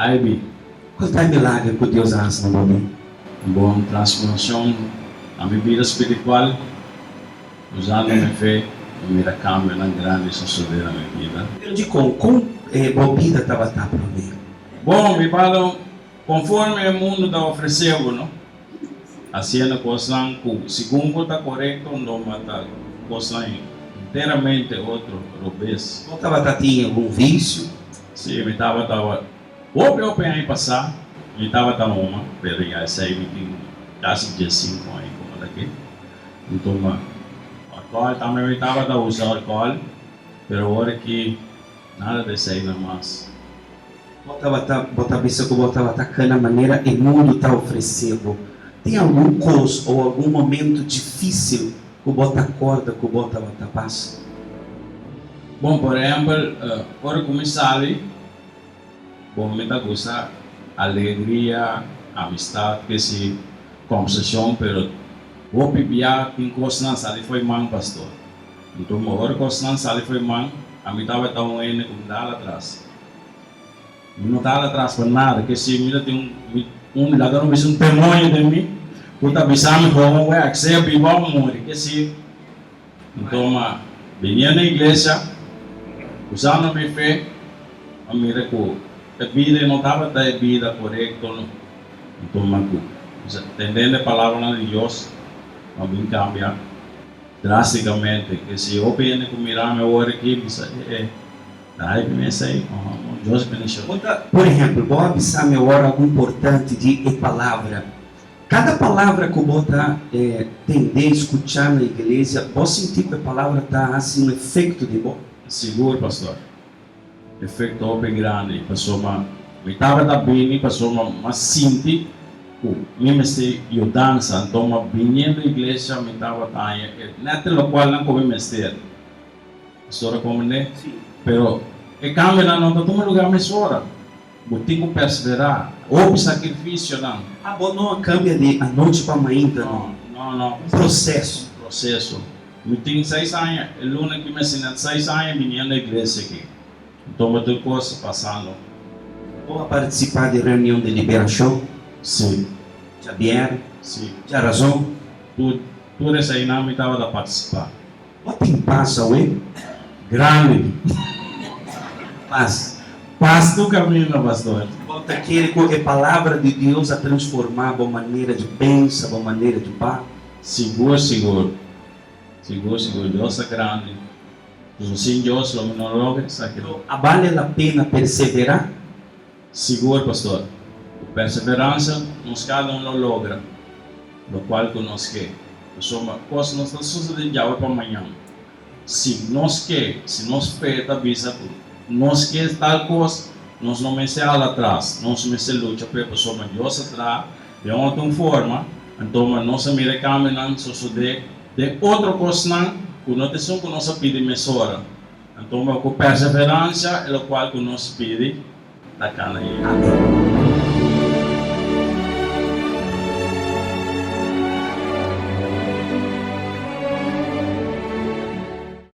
Ivy. Kua ta e milager ku Dios a hasi na bo bida? Un bon transformashon na mi bida spiritual, usando mi fe, mi mira kambionan grandi sosodé na mi bida. Pero dikon? Kon bo bida tabata promé? Bon, mi balo konforme e mundu ta ofresé bo, no? Hasiendo kosnan ku segun bo ta korekto, no ma ta kosnan enteramente otro, robes. Bo tabata tin algun visio? Sí, mi tabata. Hopi hopi aña pasá mi tabata huma, pero ya esei mi tin kasi 15 aña ku mi ta aki. Mi tuma alkohòl tambe, mi tabata usa alkohòl, pero awor aki nada di eseinan mas. Bo tabata, bo ta bisa ku bo tabata kana manera e mundu ta ofresé bo. Tin algun kos o algun momentu difísil ku bo ta kòrda ku bo tabata pasa? Bon, por ehèmpel, ora ku mi sali, Bon, mi ta gusta alegria, amistad, kesi kòmbersashon, pero hopi bia tin kosnan sali fo'i man, pastor. Anto ora kosnan sali fo'i man, ami tabata un hende ku mi ta hala atras. Mi no ta hala atras pa nada, kesi mi ta tin un un laga no bisa un demonio den mi ku ta bisa mi hoon wèk, sea biba òf muri, kesi. Anto m'a binia na iglesia, usando mi fe, m'a mira ku e bida ei no tabata e bida korekto no. Anto m'a ku tendendo e palabranan di Dios, m'a bin kambia drastikamente. Ke si hopi hende ku mira mi awor aki bisa, E e, ta happy mi esei? Oho, no, Dios bendishon. Por ehempel, bo a bisa mi awor algu importante di e palabra. Kada palabra ku bo ta tende i skuchá na iglesia, bo sinti ku e palabra ta hasi un efekto di bo? Sigur, pastor. Efekto hopi grandi, pasobra mi tabata bini pasobra m'a sinti ku mi mester yudansa. Anto m'a biniendo iglesia mi tabata haña e nèt e lokualnan ku mi mester. Pastor a komprendé? Pero e kambionan no ta tuma lugá mesora. Bo tin ku perseverá. Hopi sakrifisionan. Ah, bo no a kambia di anochi pa mainta, no? No, no. Un proseso. Un proseso. Mi tin seis aña, e luna aki mi a siña 6 aña biniendo iglesia aki. Anto bo tur kos pasando. Bo a partisipá di reunion di liberashon? Sí. Djabièrnè? Sí. Djarazon? Tur eseinan mi tabata partisipá. Bo tin pas awe? Grandi. Pas. Pas tur kaminda, pastor. Bo ta kere ku e Palabra di Dios a transformá bo manera di pensa, bo manera di papia? Sigur, sigur. Sigur, sigur. Dios ta grandi. Pasobra sin Dios lo mi no logra esaki. A bale la pena perseverá? Sigur, pastor. Ku perseveransia nos kada un lo logra lokual ku nos ke. Pasobra kos no ta susedé djawe pa mañan. Si nos ke, si nos fe ta bisa ku nos ke tal kos, nos no mester hala atras. Nos mester lucha p'e pasobra Dios a traha den otro un forma, anto nos a mira e kambionan sosodé den otro kosnan ku no ta esun ku nos a pidi mesora. Anto ku perseveransia e lokual ku nos pidi ta kana yega. Amen.